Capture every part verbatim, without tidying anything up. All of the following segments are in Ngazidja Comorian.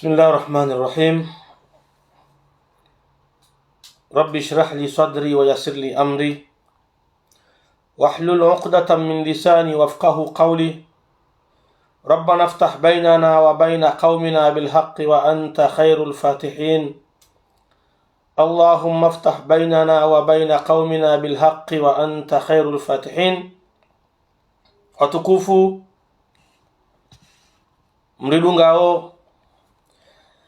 بسم الله الرحمن الرحيم. رب اشرح لي صدري ويسر لي أمري واحلل عقدة من لساني يفقهوا قولي. ربنا افتح بيننا وبين قومنا بالحق وأنت خير الفاتحين. اللهم افتح بيننا وبين قومنا بالحق وأنت خير الفاتحين. Watukufu, mridungao,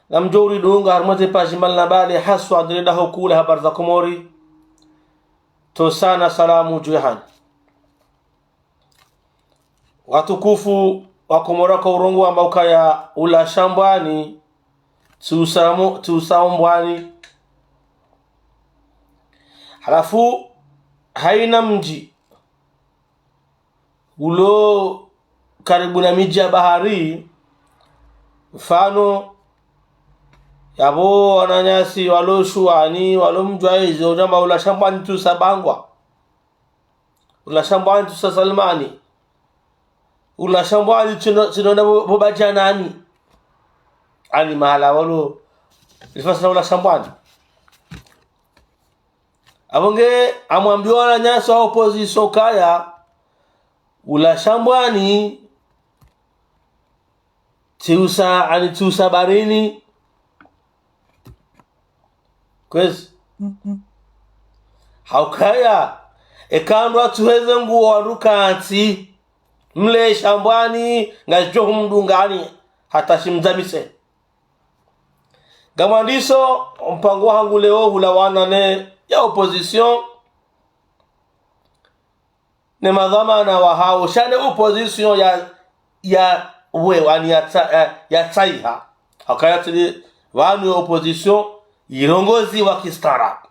na mdjo uridunga harumwa ze page mbali na mbali, haswa ndele daho kuu la Habari za Komori, ntsosa na salamu dju yahanyu. Watukufu wa Komori, ka urongowa amba ukaya ula shambwani, tsi usa mo-, tsi usa mbwani. Halafu, haina mdji ulo karibu na midji ya bahari, mfano, yapvo wananyasi walo Shuwani, walo Mdjwaizi, udjo amba ula shambwani tsi usa Bangwa. Ula shambwani tsi usa Salimani. Ula shambwani tsi no-, tsi nona pvo, pvo Badjanani. Ani mahala walo, lifasi la ula shambwani. Apvo nge amwambiwa wananyasi wa opposition ukaya ula shambwani tsi usa, ani tsi usa baharini. Kwezi. Haukaya, eka ndo atsuheze nguo wandru kantsi, mle shambwani, ngazidjo humdungani, hata shimdzamise. Ngamwandiso, mpango wahangu leo hulawana ne ya opposition, ne madhwamana wahawo, sha ne opposition ya, ya wewa, ani ya tsa-, ya, ya tsaiha. Haukaya tsili pvanu opposition, irongozi wa kistaarabu.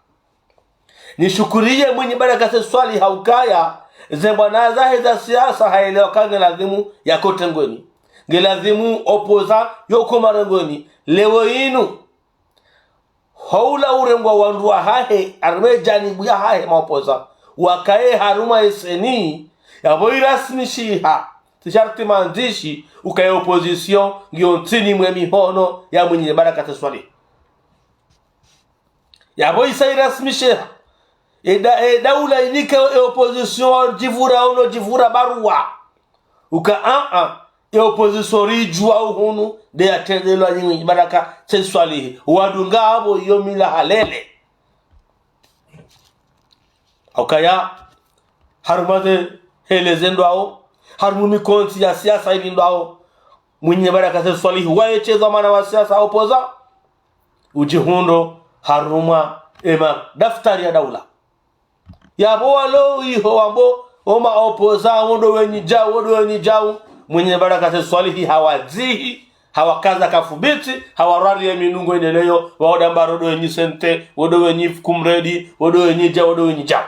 Nishukuriye Mwinyi Baraka Said Swalihi haukaya, ze mbwana zahe za siasa haelewa ka nge lazimu yakote ngweni. Nge lazimu opposant yoko marengweni. Leo inu, houla urengwa wandru wahahe, harumwa janibu yahahe ma opposant, wakaye harumwa eseni, yapvo irasmishiha, tsi sharti mandzishi, ukaya opposition, ngiyo ntsini mwe mihono ya Mwinyi Baraka Said Swalihi. Yapvo isa irasmishiha. Eda, e daula inike e opposition, djivura ono, djivura barua. Uka, a, a, e opposition ridjuwa uhunu, nde yatrendelwa ni Mwinyi Baraka Said Swalihi. Wadunga apvo iyo mila halele. Haukaya, harumwa ze hele zendrwao, harumwa mikontsi ya siasa ilindrwao, Mwinyi Baraka Said Swalihi, waye she dhwamana wa siasa opposant, udjihundro harumwa ema daftari ya daula. Yapvo walo iho wambo, oma opposant, wo ndo wenyi djau, wo ndo wenyi djau. Mwinyi Baraka Said Swalihi hawadzihi, hawakaza kafubiti, hawarwari ye minungo ineleyo, wawo damba ro ndo wenyi sente, wo ndo wenyi kumredi, wo ndo wenyi djau, wo ndo wenyi djau.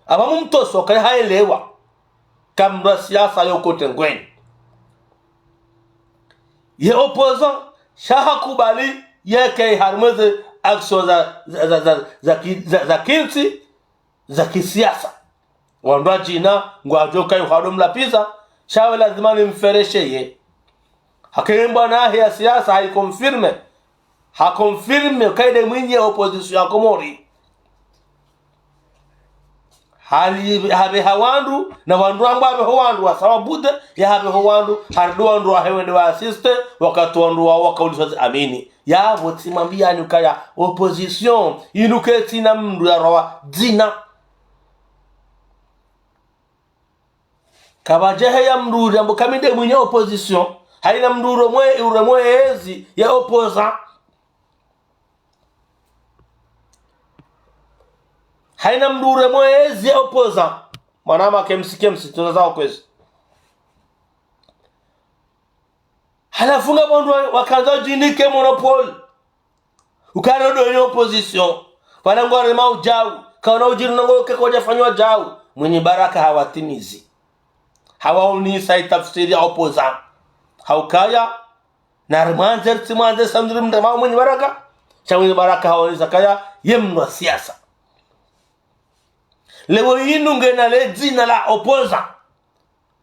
Apva mumtoso kaya haelewa, ka mndru wa siasa yokote ngweni. Ye opposant, sha hakubali, yeke harumwa ze action za, za, za, za, za ki-, za, za kintsi, za kisiasa. Wandru wadjina, ngwadjo kayi hwado mlapviza, sha we lazima nimfereshe ye. Haka ye mbwana yahe ya siasa, hayi confirme. Ha confirme, kayi nde mwinyi opposition ya Komori. Hali, hapveha wandru, na wandru wamba hapveho wandru, wa sababu nde, ya hapveho wandru, harudi wandru wahe wende wa assiste, wakati wandru wawo wakaulizwa zi amini. Yapvo tsimwambiyani ukaya opposition, inu ketsina mndru ya rowa dzina. Kapvadja heya mndru uri ambo ka mi nde mwinyi opposition, haina mndru uremwe, uremwe ezi ya opposant. Haina mndru uremwe ezi ya opposant. Mwanama kemsi, kemsi, tuna zao kwezi. Halafu ngapvo wandru wa-, wakandza udjinike monopole. Ukana ndo wenyi opposition. Pvala ngwarema udjau. Kaona udjiri nongo ke kwadja fanywa djau. Mwinyi Baraka hawatimizi. Hawaonesa itafsiri ya opposant. Haukaya, narimwandze, ritsimwandze, samdiri mndru ma Mwinyi Baraka. Sha Mwinyi Baraka haonesa kaya, ye mndru wa siasa. Leo inu ngena le dzina la opposant.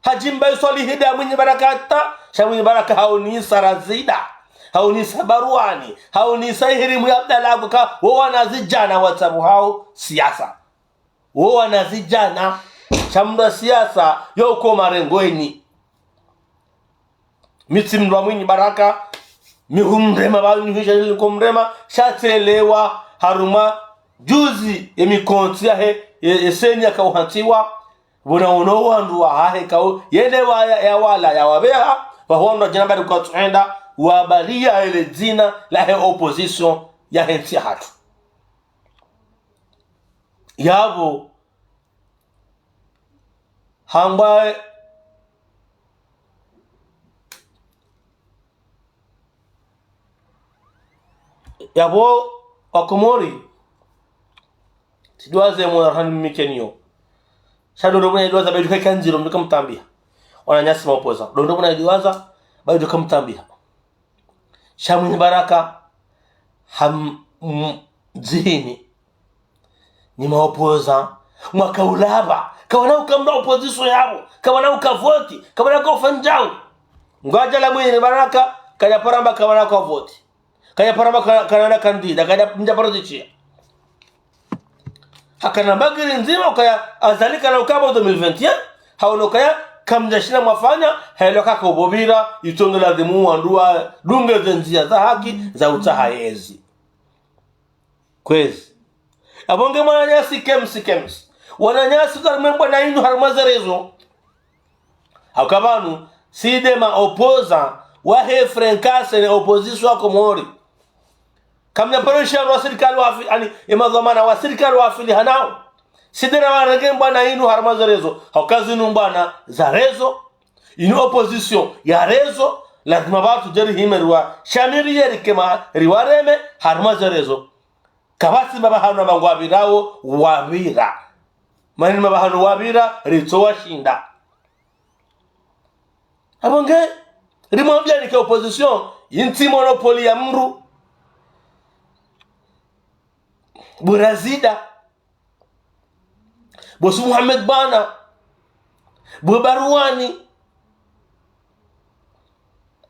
Hadjimba iswali hida Mwinyi Baraka hata, Sha Mwinyi Baraka haonesa Razida, haonesa Baruani, haonesa Ihirimwe Abdallah Agwa ka wo wanazidjana watsabuhao siasa. Wo wanazidjana, sha mndru wa siasa yo uko marengweni. Mi tsi mndru wa Mwinyi Baraka, mi humrema, ba mi hwisha nili kumrema, sha tselewa harumwa juzi ye mikontsi yahe, ye, ye seni yakauhantsiwa, bona uno wandru wahahe kao, yende wa ya, ya wala ya wabeha, waho wandru wa djana bari kwatsuhenda, wabaliya ele dzina lahe opposition yahe ntsi yahatru. Yapvo, hambwa, yapvo, Wakomori, tsidjuwa ze mwana rahani mikeniyo. Sha ndo ndo mwana idjuwa za baidu kaika ndziro, mndru kamtambiha. Wananyasi maopoza. Ndo ndo mwana idjuwa za baidu kamtambiha. Sha Mwinyi Baraka, ham, m, dzihini. Nyi maopoza, mwakaulaba. Kawana uka mndru opposition yapvo. Kawana uka voti. Kawana uka ufanya djau. Ngwadjala Mwinyi Baraka, kadjapara amba kawana uka voti. Kadjapara amba ka, kana na kandida, kadja, mdjapara zishiya. Hakana mbangiri ndzima ukaya Azali kana ukaya deux mille vingt et un, haono ukaya kamdjashinda mwafanya, helo kaka ubobira, itso nge lazimu wandru wadunge ze ndziya za haki, za utsaha yezi. Kwezi. Apvo nge mwananyasi kemsi kemsi. Wananyasi karimembwa na inu harumwa ze réseaux. Hauka pvanu, si nde maopoza, wahe frenkase ne opposition ya Komori. Kamna paro isha wa sirikali wa afi, ani, emadhwamana wa sirikali wa afili hanao. Si nde na warenge mbwana inu harumwa ze réseaux. Hauka zinu mbwana za réseaux. Inu opposition ya réseaux. Lazima pvatsu djeri hime riwa shamiri yeri kema riwareme harumwa ze réseaux. Kapvatsi mbapvi hanu amba ngwapvirao, wapvira. Mana ni mbapvi hanu wapvira, ritso washinda. Apvo nge, rimwambia nike opposition, yi ntsi monopole ya mndru. Bo Razida. Bo Yusuf Mohamed Bwana. Bo Baruani.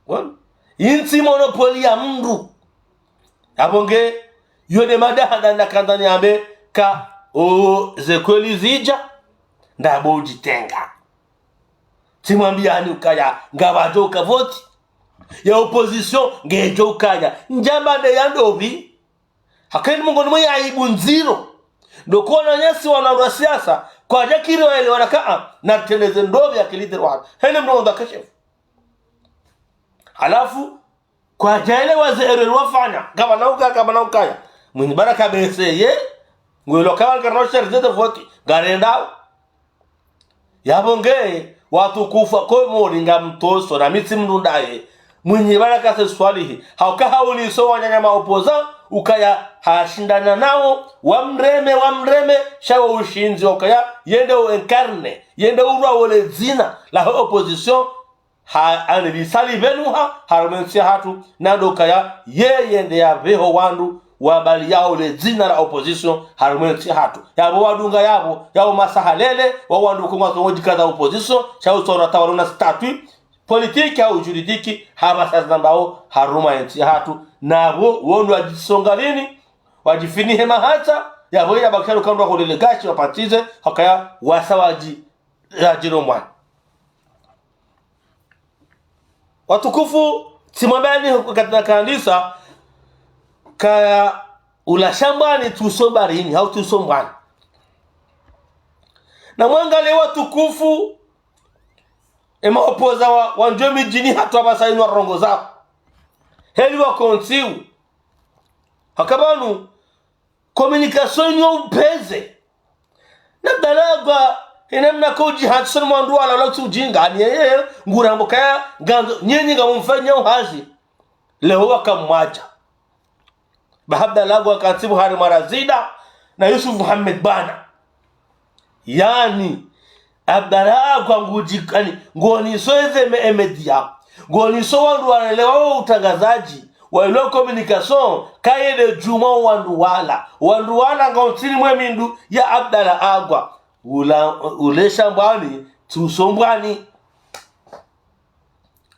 Bon. Yi ntsi monopole ya mndru. Apvo nge, yo nde mada handa nakandza niambe ka, o, ze kweli zidja, ndapvo udjitenga. Tsimwambiani ukaya, ngapvadjo uka voti. Ya opposition, ngedjo ukaya. Ndjamba nde ya ndopvi. Haka inu mongoni mwe aibu ndziro. Ndo kuona nyasi wana wa siasa, kwadjakiri waelewana kaa, na ritsendeze ndopvi ya kilideri wanu. Hene mndru ndo akeshefu. Halafu, kwadjaelewa ze erreur wafanya, ngapvana uka, ngapvana ukaya. Mwinyi Baraka bese ye, ngwelo kawa ngaro sha rizete voti, ngarendao. Yapvo nge, watukufu wa Komori ngamtoso na mi tsi mndru ndaye. Mwinyi Baraka Said Soilihi, hauka hauniso wananya maopoza, ukaya hashindana nao, wamreme, wamreme, sha wo ushindzi ukaya, yende u incarne, yende urwa wole dzina, lahe opposition, ha, ani bisali pvenu ha, harumwa entsi yahatru, na ndo ukaya, yeye nde yapveho wandru, wabaliyao le dzina la opposition, harumwa entsi yahatru. Yapvo wadunga yapvo, yapvo masaha lele, wa wandru kumwa songo djikaza opposition, sha utsona tawa luna statut, politique au juridique, hapvasa zambao, harumwa entsi yahatru, napvo, wondro wadjisonga lini, wadjifinihe mahatsa, yapvo ya bakshalo kandwa kulele gashi wapatize, hakaya, wasa wadji, ya djiro mwana. Watukufu, tsimwambiani wakati nakandisa, kaya ula shambani tuso barini, hau tuso mbwani. Na mwangalie watukufu, emaopoza wa, wandjio midjini hatru apvasa inu warongoza. Heli wakontsiu. Haka pvanu, communication yo upveze. Na Abdallah Agwa, ina mna ko udji hatru soni mwandru wala ula utsi udjinga, ani yeye, ngurambo kaya, ngandzo, nyenyi ngamumfanyao hazi. Leo wakamwadja. Ba Abdallah Agwa katsibu hari mwa Razida, na Yusuf Mohamed Bwana. Yani, Abdallah Agwa ngudji, ani, ngoniso eze me, emedia. Ngoniso wandru walelewa wo utrangazadji, wa ilo communication, kaye nde djumwa wandru wala. Wandru wala nga utsini mwe mindru ya Abdallah Agwa. Ula, ule shambwani, tuso mbwani.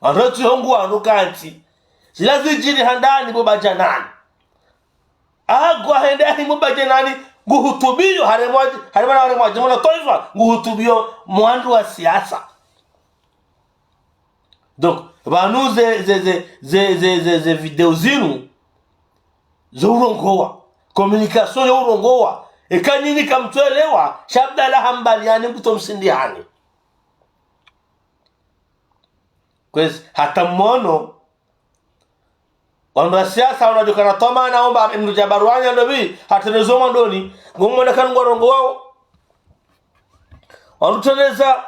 Wandru tsi hongu wandru kantsi. Zila zidjiri handani bo Badjanani. Agwa hende ahimu Badjanani, nguhutubiyo, haremwa, haremwa na haremwa, djemona twaifa, nguhutubiyo mwandru wa siasa. Donc, pvanu ze, ze, ze video zinu, zo urongowa. Communication yo urongowa. Eka nyinyi kamtsuelewa, sha Abdallah hambaliani mbuto msindihani. Kwezi, hata mwono, wandru wa siasa wanadjokana twamana omba mndru dja Barwani ndo pvi, hata nezo mwandoni, ngomwona kanu ngwarongowao. Wandru tendeza,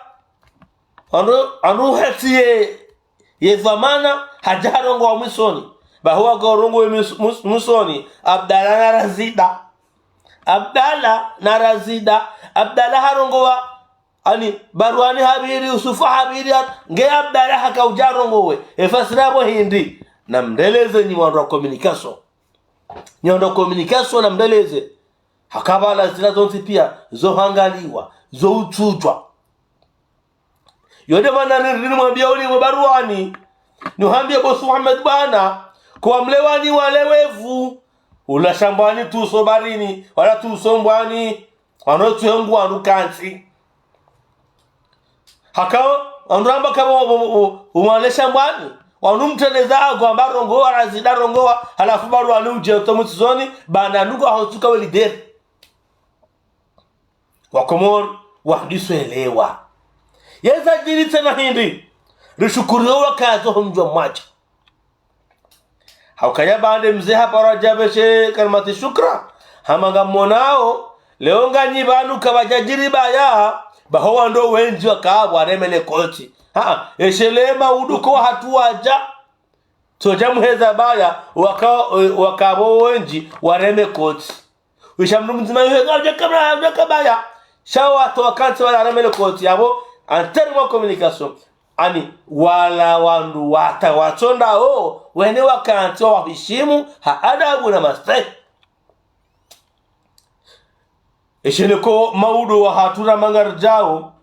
wandru, wandru heti ye, ye dhwamana, hadja harongowa mwisoni. Bahuwa ka urongowe mwiso-, mwis-, mwisoni, Abdallah na Razida. Abdallah na Razida, Abdallah harongowa, ani, Barwani hapviri, Yusufu hapviri, hat-, nge Abdallah haka udja rongowe, efasiri yapvo hindri, namdeleze nyi wandru wa communication. Nyi wandru wa communication namdeleze. Haka pvala zila zontsi pia, zo hangaliwa, zo utsudjwa. Yo nde mana ni, ni mwambia uli mwe Barwani. Ni uhambia bosi Muhammad bwana, kwa mlewani walewevu. Ula shambwani tuso barini, wala tuso mbwani. Wano twengu wanu kantsi. Haka, wandru amba kama u-, u-, u-, umwalesha mbwani. Wanu mtendeza agwa mba rongowa, Razida rongowa, halafu Barwani udje utomu tsizoni, bana nuko ahotsuka we lideri. Wakomori, wandiswelewa. Yeza djiri tsena hindri, rishukuriyo wakazo homdjwa mwaja. Haukaya bande mze hapara djabeshe kalimati shukra. Hama ngamonao, leo nganyi pvanu kapvadjadjiri baya, baho wandru wendji waka waremele koti. Ha, eshelema uduko hatu wadja. Tsodja muheza baya, waka, waka pvo wendji wareme koti. Wisha mndru mdzima yuhe, udja kabla, udja kabaya. Sha wandru wakantsi wala waremele koti yapvo, en terme communication. Ani, wala wandru wata watsonda o, wene wakantsi wa wahishimu, ha adabu na mastehi. Esheleko maudu wa hatu ra mangari djao,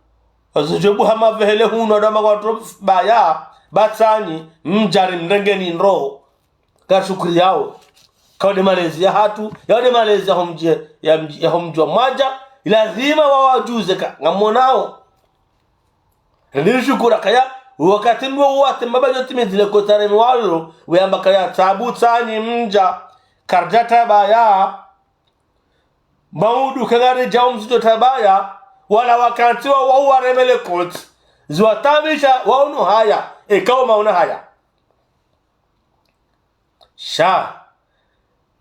wazo djebu hama pvehele hunu adama kwa trop baya, batsanyi, mdjari mrengeni ndro. Kashukuri yao. Kawo nde malezi ya hatu, yawo nde malezi ya homdji, ya mdji, ya homdji wa mwaja, ilazima wawajuze ka, ngamonao. Nishukura kaya, wakati ndo wote mbaba nyote medzile kotare mwalo, weyamba kaya tabu tsani mdja, kardja tabaya, maudu kangari djao mzidjo tabaya, wala wakantsi wa, wa waremele koti. Ziwatabisha, wa unu haya, eka wo mauna haya. Sha,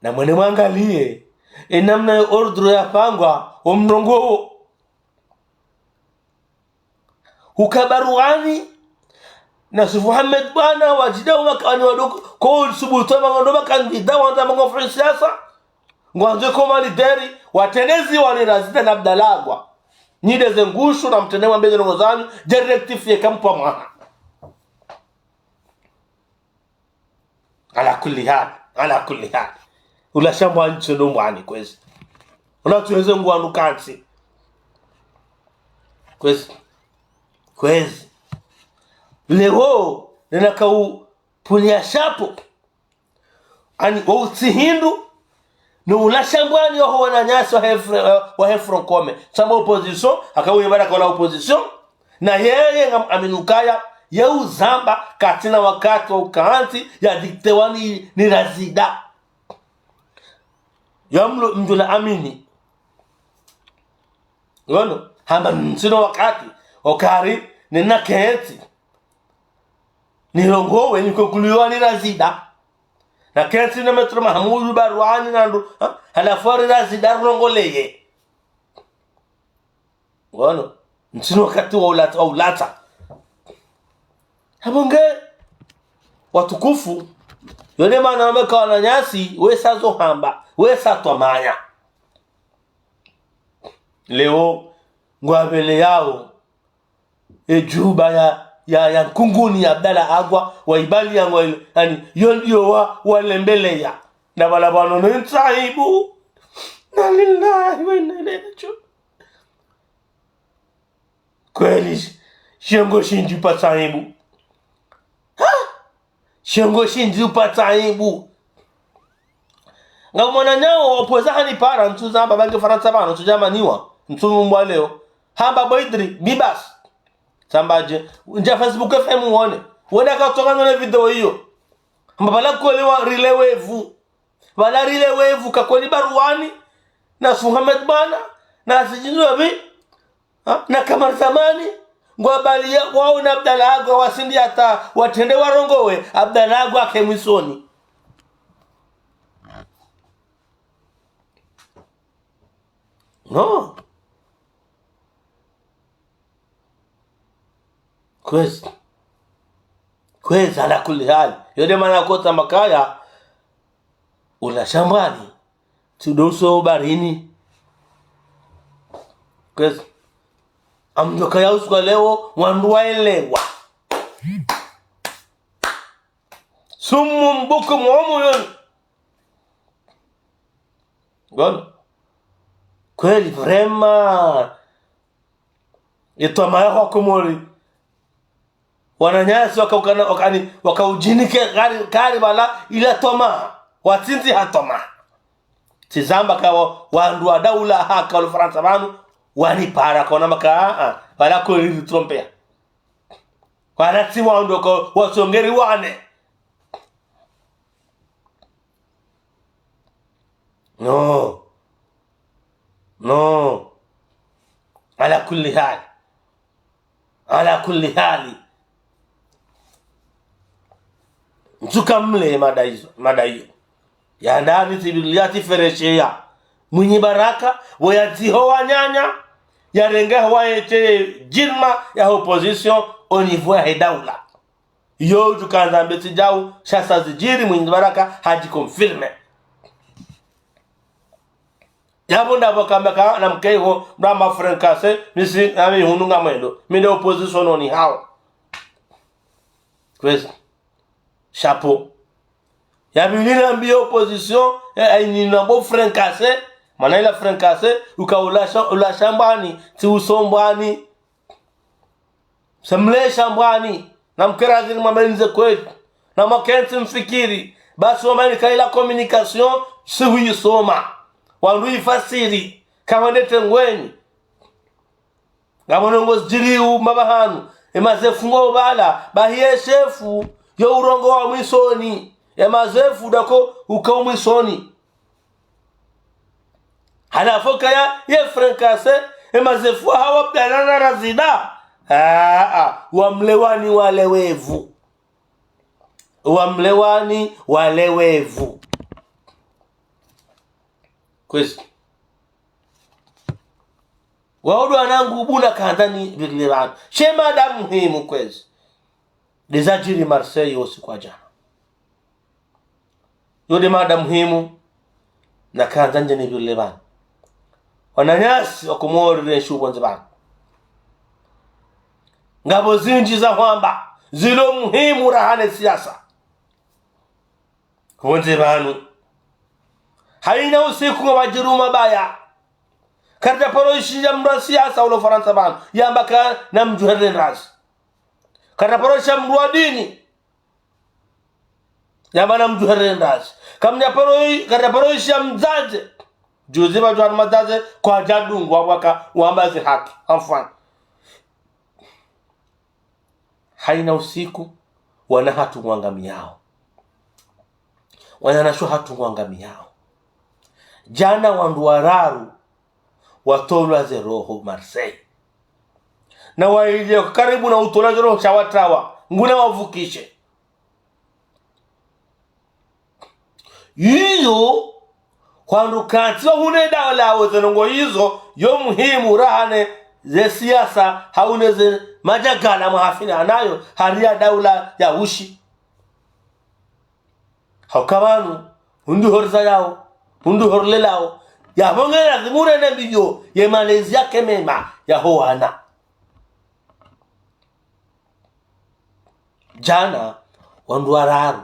namwene mwangaliye, enamna yo ordre yapangwa, omrongoo wo. Huka Barwani, na Yusuf Muhammad bwana, wadjida umakani wadoko, ko subutu wa mangondo makandida, wanda mango Fransiasa, ngwandzo ko malideri, watenezi wani Razida na Abdallah agwa. Nyi ndeze ngushu na mtende mwambe ndrongo zanyu, dje rectifier kampa mwaha. Ala kulli hal, ala kulli hal. Ula shambwani tsono mbwani kwezi. Ula tuweze ngwanu kantsi. Kwezi. Kwezi. Leo, nena kau puli ya shapo. Ani, wa utsi hindru, ni ula shambwani waho wananyasi wa hefre, wa hefro kome. Shamba opposition, haka uye bada kola opposition. Na yeye ngam aminukaya, ye uzamba katsina wakati wa ukantsi ya diktewa ni, ni Razida. Ya mlo, mdjula amini. Ngono, hamba ntsina wakati, okari, nina kentsi. Nirongowe, nikonkuluwa ni Razida. Na kentsi na Maître Mahamudu Barwani na ndo, ha? Halafu ari Razida rongoleye. Ngono, ntsina wakati wa ulatsa, wa ulatsa. Hapvo nge, watukufu, yo nde mana wameka wananyasi, wesa zo hamba, wesa twamanya. Leo, ngwapvele yao, edjuba ya, ya, ya nkunguni ya Abdallah agwa, wa ibali ya ngwa, yani, yo ndiyo wa, walembeleya. Na pvala pvanu no ntsaibu. Inna lillahi wa inna ilaihi rajiun. Kweli, shi-, shiongo shindji pa saibu. Shongo shindji upatsa aibu. Ngamwona nyawo opweza hanipara, ntsu zamba bange Farantsa pvanu, ntsu djamaniwa, ntsu mbwa leo. Hamba Boidri, bibas. Tsamba dje, ndja Facebook F M wone. Wone akatsonga none video iyo. Hamba pvala kweli wa rile wevu. Pvala rile wevu, ka kweli Baruani, na Suhamed Bana, na Sijinwabi, ha? Na Kamar Zamani, ngwabaliya, wao na Abdallah Agwa wasindi hata, watrende warongowe, Abdallah Agwa ake mwisoni. No. Kwezi. Kwezi, ala kulli hali. Yo nde mana kotsa makaya, ula shambwani, tsi ndo uso barini. Kwezi. Amdjo kaya usiku wa leo, wandru waelewa. Summun bukmun umyun. Ngono. Kweli, vraiment. Ye twamaa ya Wakomori. Wananyasi wakaukana, wakani, wakaujinike kari, kari pvala ila twamaa. Watsindzi ha twamaa. Tsi zamba ka wa, wandru wa daula haka walo Farantsa pvanu, wanipara kona maka, a, a, pvala kweli ritrompeya. Pvala tsi wandru waka, wasongeri wane. No. No. Ala kulli hali. Ala kulli hali. Ntsuka mle mada izo, mada iyo. Ya ndani tibili ya tiferesheya. Mwinyi Baraka, wo ya dziho wananya, ya renga wa yete jirma ya opposition au niveau ya he daula. Yo, utukandza mbetsi djau, sha sa zidjiri, Mwinyi Baraka hadji confirmé. Yapvo ndapvo kamba ka na mkeiho, mrama fricassé, misi, nami hunu ngamwendo. Mi nde opposition oni hao. Kwezi. Chapeau. Ya pvili nambiye opposition, eh, eh, ni nambo fricassé, mana ila fricassé, uka ula sha-, ula shambwani, tsi usombwani. Msemle shambwani, na mkera zini mwambe nze kweli. Na mwakentsi mfikiri, basi wamani ka ila communication, si huyisoma. Wandru yifasiri, kama nde tengweni. Ngamwono ngo zidjiri u mbapvi hanu, e mazefu ngo pvala, bahi ye shefu, yo urongowa mwisoni, e mazefu ndako uka umwisoni. Halafu kaya ye fricassé, e mazefu hawa pvana na razida. Ah, ah, wamlewani walewevu. Wamlewani walewevu. Kwezi. Waudwa nangu buna kandza nipvirile pvanu. She mada muhimu kwezi. Nde zadjiri Marseille usiku wa djana. Yo nde mada muhimu, nakandza ndje nipvirile pvanu. Wananyasi wa Komori ne shubo ndze pvanu. Ngapvo zindji za hwamba, zilo muhimu raha ne siasa. Pvondze pvanu. Hayina usiku ngwadjiruma baya. Karidja paro ishiya mndru wa siasa ulo Farantsa pvanu. Yamba ka namdjuhere ndrazi. Karidja paro ishiya mndru wa dini. Yamba namdjuhere ndrazi. Kamdja paro i-, karidja paro ishiya mdzadze. Juzi pvadjuwa ni madzadze kwadjadungwa waka wamba zi haki. Enfin. Hayina usiku, wana hatru ngwangamiyao. Wananyasi hatru ngwangamiyao. Djana wandru wararu watolwa ze roho Marseille. Na waili karibu na utolwa ze roho sha watrawa. Nguna wavukishe. Yiyo, hwandru kantsi wahune daula wo ze ndrongoo izo, yo muhimu raha ne ze siasa, hau ne ze madjagala mwahafina anayo, hari ya daula ya ushi. Hauka pvanu, hundru horizayao, hundru horilelao, yapvo nge lazimu rene mbiyo, ye malezi yake mema, ya ho wana. Djana, wandru wararu,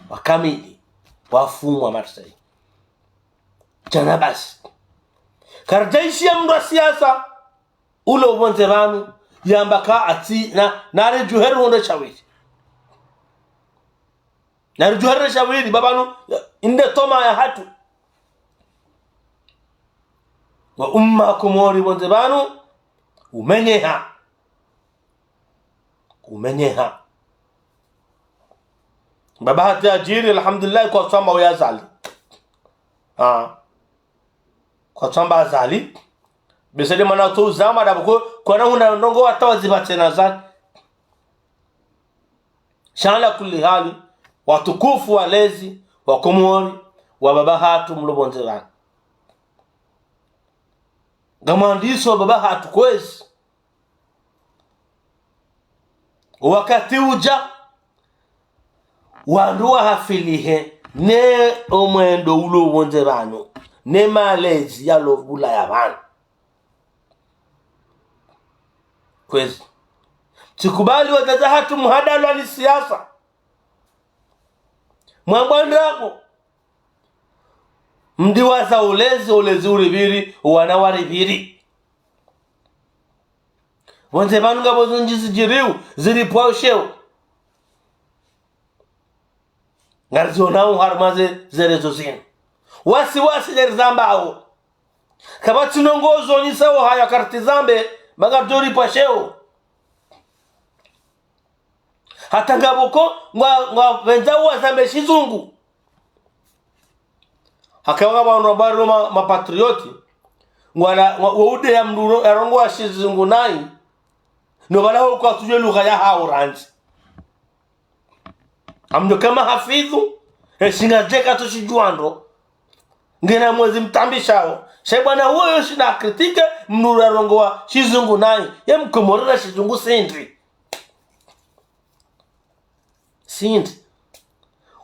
wakamili, wafumwa Marseille. Djana basi. Karidja ishiya mndru wa siasa, ulo pvondze pvanu, yamba ka atsi, na, naredjuhe ruhundre shawiri. Nari djuhara shawiri, ba pvanu, inde toma yahatru. Wa umma Komori pvondze pvanu, umenyeha. Umenyeha. Baba hatru yadjiri, alhamdulillah, kwatsamba uyazali. Ah. Kwatsamba azali. Bese nde mana tsu uzamba ndapvo ko, kwana huna ndrongoo hata wazipvatse na zali. Sha ala kulli hali, watukufu walezi, wa Komori, wa baba hatru mlo pvondze pvanu. Ngamwandiso wa baba hatru kwezi. Wakati udja, wandru wahafilihe, ne omwendo ulo pvondze pvanu, ne malezi yalo Bulaya pvanu. Kwezi. Tsikubali wadzadze hatru muhadalwa ni siasa. Mwambwa ndrabo. Mdiwaza ulezi, ulezi uripviri, wana waripviri. Pvondze pvanu ngapvo zindji zidjiriwo, ziripvwao sheo. Ngarizionao harumwa ze, ze réseaux zinu. Wasi, wasi, ngarizambao. Kapvatsi ndrongoo zonyesa wo haya kartsi zambe, ba ngaridjoripva sheo. Hata ngapvo ko, ngwa, ngwapvendza wazambe shizungu. Haka wanga pvanu wambwa rino ma, mapatriote. Ngwala, ngwa, wo ude ya mndru ro, yarongowa shizungu nayi. No pvala ho kwatsudjuwa lugha yahawo randzi. Amdo kama hafidhu, e shinga djeka tsu shidjuwa ndro. Ngena mwezi mtambishao. Sha bwana uwo yo shinda akritike, mndru yarongowa shizungu nayi. Ye mkomori ra shizungu sindri. Sindri.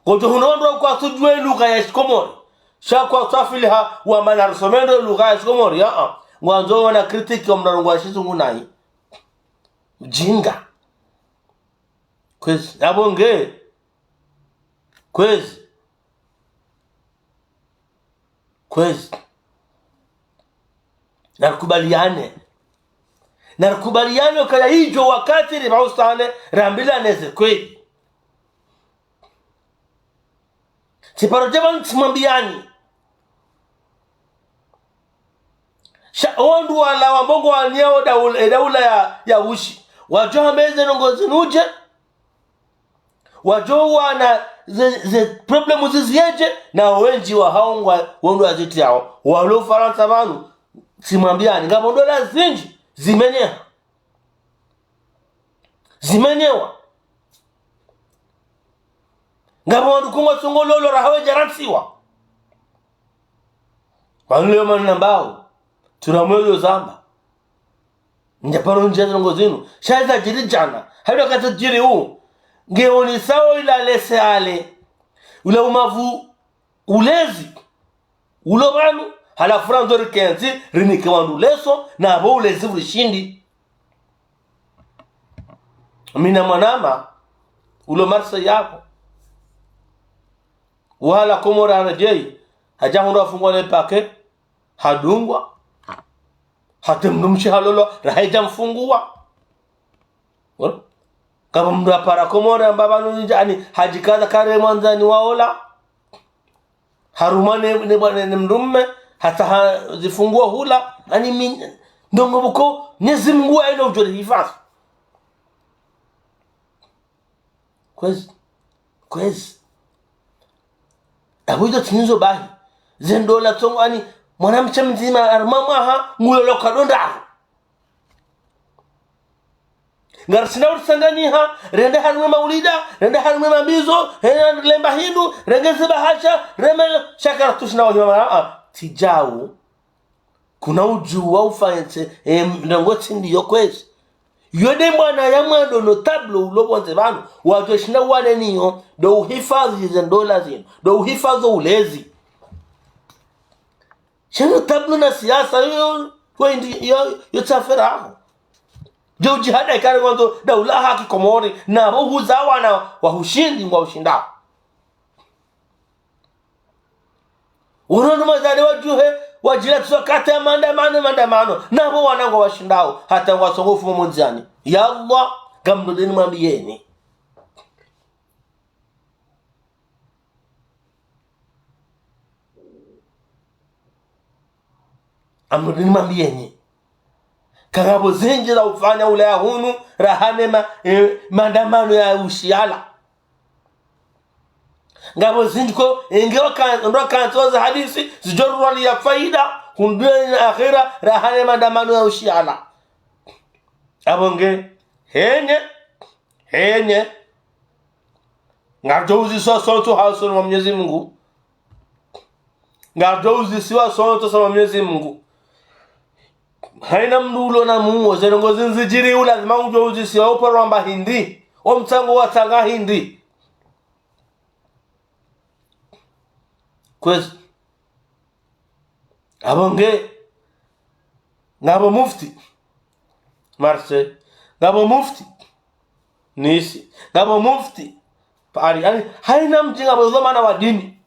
Kotso hunu wandru kwatsudjuwa lugha ya shikomori. Sha kwatswafiliha wamba narisome ndro lugha ya shikomori, aa. Ngwandzo wana kritike wa mndru yarongowa shizungu nayi. Mjinga. Kwezi, yapvo nge. Kwezi. Kwezi. Narikubaliane. Narikubaliane ukaya idjo wakati ripvausane, rambilane ze kweli. Tsiparo djema ntsimwambiyani. Sha, owandru wala wambao ngwaniao daula, e daula ya, ya ushi. Wadjo hamba eze ndrongoo zinu dje. Wadjo wana ze, ze problème zizi yedje, na wendji wahawo ngwa, wandru wazitiyao. Walo Farantsa pvanu, tsimwambiyani, ngapvo ndola zindji, zimenyeha. Zimenyewa. Ngapvo wandru kungwa tsongololo rahawe djarantsiwa. Pvanu leo mana nambao. Tuna mwelo zamba. Ndja paro ndja ndrongoo zinu. Sha iza djiri djana. Hali wakati djiri u. Nge onisao ila laisser-aller. Ula umavu ulezi. Ulo pvanu, halafu randzo rikentsi, rinike wandru leso, na pvo ulezi urishindi. Mina mwanama, ulo Marseille yapvo. Wahala Komori haredjeyi, hadja hundru hafungwa ne pake, hadungwa. Hata mndru mshe halolwa, raha idja mfunguwa. Wala? Kapvo mndru hapara Komori hamba pvanu nidja, ani hadjikaza kare mwandzani waola. Harumwa ne, ne, ne, ne mndru mme, hata hazifungua hula, ani mi, ndrongoo pvoko, Mwenyezi Mungu haina udjo rihifadhwi. Kwezi. Kwezi. Apvo izo tsi nizo bahi. Ze ndola tsongo ani, mwanamshe mdzima, harumwa mwaha, ngulolo kadonda. Ngarisina uritsanganyiha, rende harimwa maulida, rende harimwa mambizo, rende lemba hindru, renge zibahasha, reme shakara tusina wahima mara, a, tsidjau. Kuna udjuwa ufanye tse, e, ndrongoo tsi ndiyo kwezi. Yo nde mwana ya mwando notable ulo pvondze pvanu, wadjo shina wane niyo, ndo uhifadhwi ze ndola zinu, ndo uhifadhwi ulezi. Sha notable na siasa, yo, yo, yo, yo tsi affaire yaho. Djo udjihada ikare ngwandzo daula haki Komori, na pvo huza wana wa hushindi ngwa ushindao. Wono ndo mazade wadjuhe, wadjila tsi wakati ya maandamano, maandamano. Na pvo wana ngwa washindao, hata ngwa tsongo ufumo mondziani. Ya Allah, ngamdodeni mwambiyeni. Amrudi nimwambiyenyi. Ka ngapvo zindji za ufanya ulaya hunu, rahane ma, eh, mandamano ya ushiala. Ngapvo zindji ko, enge waka, ndo wakantsi wa ze hadisi, zidjo rwali ya faida, hundwe na akhira, rahane mandamano ya ushiala. Apvo nge, henye, henye. Ngaridjo uziswa sontsi ha usoni mwa Mwenyezi Mungu. Ngaridjo uziswa sontsi ha usoni mwa Mwenyezi Mungu. Haina mndru ulo na muo, ze ndrongoo zinu zidjiri u lazima udjo uziswa uparwa mba hindri. O mtsango watsanga hindri. Kwezi. Apvo nge, ngapvo mufti Marseille, ngapvo mufti Nice, ngapvo mufti Paris. Yaani, haina mdji ngapvo dhwamana wa dini.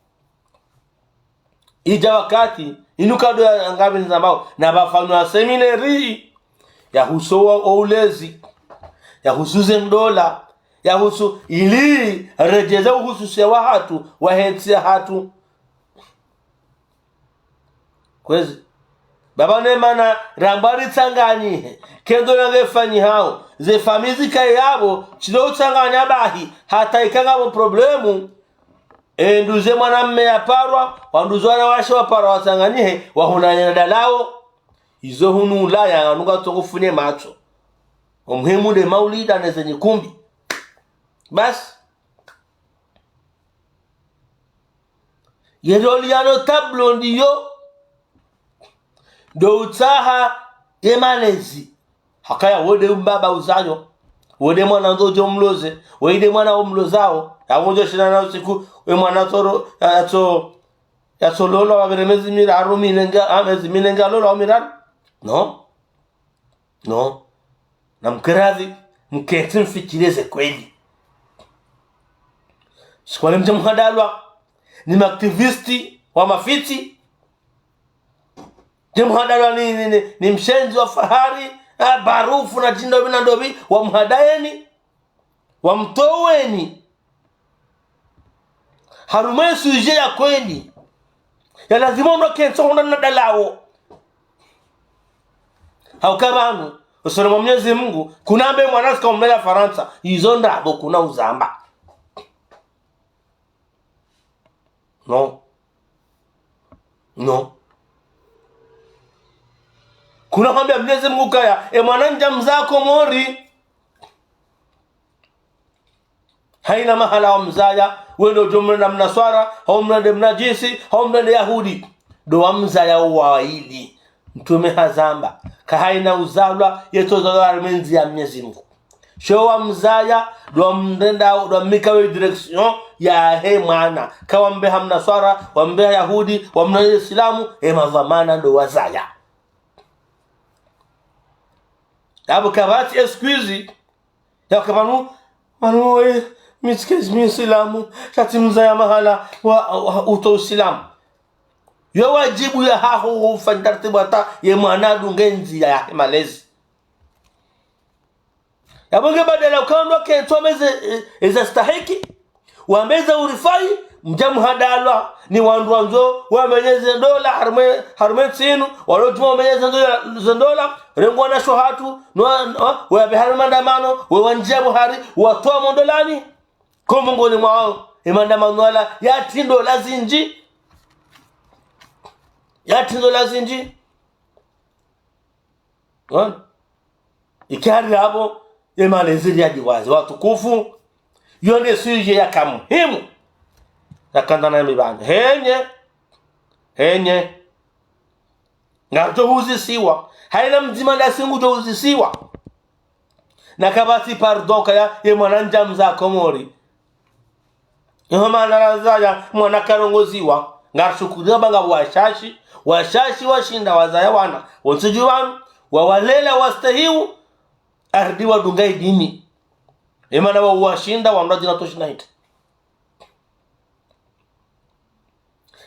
Idja wakati, inu kado ya ngapvi nizambao, na pvafanywa seminari, yahusu wa, wa ulezi, yahusu ze ndola, yahusu ili redjeze uhususiya wahatru, wahe ntsi yahatru. Kwezi. Baba ne mana ramba ritsanganyihe. Kendo yange fanyihao. Ze famiyi zikaye yapvo, tsi ndo utsanganya bahi, hata ika ngapvo problemu. E nduze mwanamme yaparwa, wanduze wanawashe waparwa watsanganyihe, wahunane na dalao. Izo hunu ulaya, nunga tsongo fune matso. Omuhimu nde maulida ne ze nyikumbi. Basi. Ye rôle ya notable ndiyo, ndo utsaha ye malezi. Hakaya wo nde mbaba uzayo. Wo nde mwana ndo udjo mloze. Wo nde mwana umlozao. Yapvo udjo shinda na usiku, we mwana tsoro, ya, yatso, yatso lolwa wapvire mezi miraru mine nga, ah, mezi mine nga lolwa au miraru. Non. Non. Na mkeradhi, mkentsi mfikiriye ze kweli. Sikwale mdje muhadalwa ni maaktivisti wa mafitsi. Mdje muhadalwa ni, ni, ni, ni mshenzi wa fahari, ah, barufu na djindopvi na ndopvi, wamuhadayeni. Wamtoweni. Harumwa ye sujet ya kweli. Ya lazima ndo kentsi hundra na dalao. Hauka pvanu, usoni mwa Mwenyezi Mungu, kuna mbe mwana tsika umlela Farantsa, izo ndrabo kuna uzamba. Non. Non. Kuna hwambia Mwenyezi Mungu kaya, e mwana ndja mzaa Komori. Haina mahala wamzaya, wendo udjo mrenda mnaswara, hau mrende mnajisi, hau mrende yahudi. Ndo wamzaya waili. Mtrume hazamba, ka haina uzalwa, yetso zalwa harumwa ndziya ya Mwenyezi Mungu. Sho wamzaya, ndo wamrenda, ndo wamnika we direction yahe mwana. Ka wambeha mnaswara, wambeha yahudi, wamrende islamu, e madhwamana ndo wazaya. Yapvo kapvatsi excuse, yaka pvanu, pvanu, eh, mi tsi kentsi mi Isilamu, sha tsi mzaya mahala wa, wa, uto Usilamu. Yo wadjibu yahaho ufanya taratibu hata ye mwana adunge ndziya yahe malezi. Yapvo nge badala ukandwa kentsi wameze, eh, eza stahiki, wameze urifai, mdja muhadalwa ni wandru wandzo wamenye ze ndola, harumwa, harumwa ntsi inu, walo djuma wamenye ze ndola, ze ndola, rengo wanasho hatru, no, no, we wabe harumwa mandamano, we wandjia buhari, watowa mondolani, ko mongoni mwawo, e mandamano yala, yatsi ndola zindji. Yatsi ndola zindji. Wana? Ikari yapvo, ye malezi ya diwazi watukufu, yo nde sujet yaka muhimu. Yakandana ya mibani. Henye, henye. Ngaridjo huzisiwa. Haina mdzima ndasi ngudjo huzisiwa. Na kapvatsi pardon kaya ye mwana ndja mzaa Komori. Iho mana razaya mwana karongoziwa. Ngarishukuriya pvanga washashi, washashi washinda wazaya wana. Wontsi dju pvanu, wawalela wastehiwu, ardi wadunga idini. Emana wawashinda, wandru djina toshi na hita.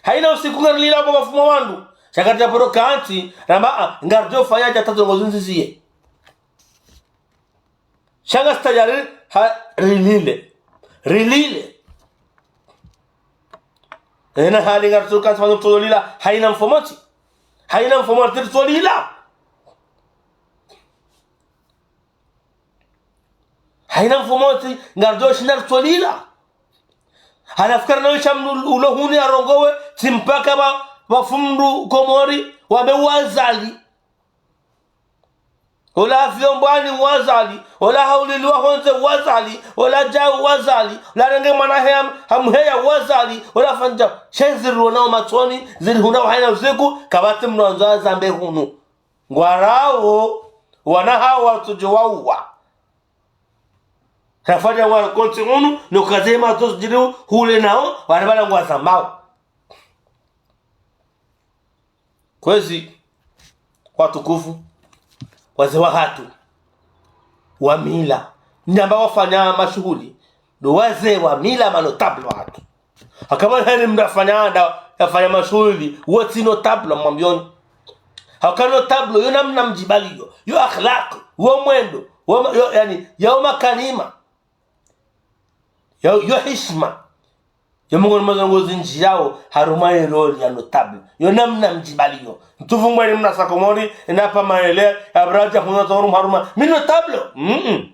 Haina usiku ngarilila pvo wafuma wandru. Sha karidja paro kantsi, ramba, ah, ngaridjo fanya dja tatso ngozi ndziziye. Sha ngasi tayari, ha, rilile. Rilile. Ena hali ngaritso kantsi pvanu tololila, haina mfomotsi. Hayina mfumontsi ritsolila. Hayina mfumontsi ngaridjo shinda ritsolila. Halafu karina wisha mndru ulo hunu yarongowe, tsi mpaka pva, pvafu mndru Komori, wambe wazali. Ola afio mbwani wazali, ola hauliliwa hondze wazali, ola djau wazali, ola renge mwana heya, hamheya wazali, ola fanya, she ziri wonao matsoni, ziri hundra wahayina usiku, kapvatsi mndru andzo azambe hunu. Ngwarao, wana hawo watsudjo wauwa. Rafanya ngwa kontsi hunu, no kaze matso zidjiri hule nao, wale pvala ngwazambao. Kwezi, watukufu, wazee wahatru, wa mila, namba wafanya mashuhuli, ndo wazee wa mila, ma notables wahatru. Haka pvwa heni mndru afanya nda, yafanya mashuhuli, wo tsi notable mwambioni. Haka notable, yo namna mdji pvaliyo, yo akhlaq, wo mwendo, wo ma-, yo, yaani, yo makalima, yo, yo hishima. Yo mongoni mwa zo ndrongoo zindjiyao harumwa ye rôle ya notable. Yo namna mdji pvaliyo. Ntsuvu mwene mna sa Komori, ena pvwa maele, ya pvwa radja hunu tsoru harumwa. Mi notable? Mm-mm.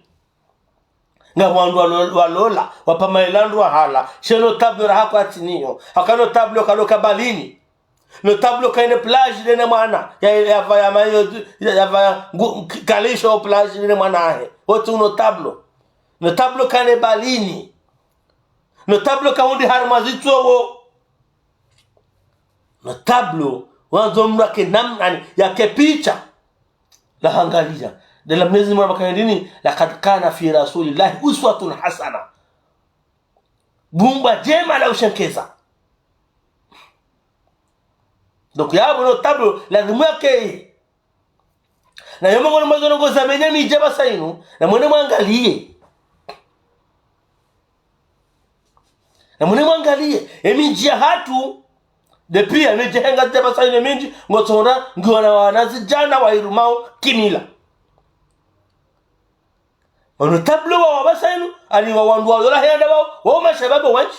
Nga wandru walo-, walola, wapva maele wandru wahala. She notable raha kwatsiniyo. Haka notable kalo ka balini. Notable kaende plage nde ne mwana. Ya, ya pvaya mayo, ya, ya pvaya ngu-, k-, kalisho plage nde ne mwana ahe. Wo tsi notable. Notable kaende balini. Notable kahundri harumwa zitsowo. Notable, wandzo mndru yake namna, yaani, yake picha la hangaliya. Ndela Mwenyezi Mungu hamba kayindini, "لقد كان في رسول الله أسوة حسنة." Bumbwa djema la ushenkeza. Donc, yapvo notable, lazimu yake. Na yo mongoni mwa zo ndrongoo za menya midji pvasa inu, na mwende mwangaliye. Na mwende mwangaliye, emidji yahatru, nde piya emidji yahenga dja pvasa inu emidji, ngotsona, ngiwana wanazidjana wayirumao kimila. Wano notable wa, wa pvasa inu, yaani wa wandru walola heyanda wao, wao mashababi wendji.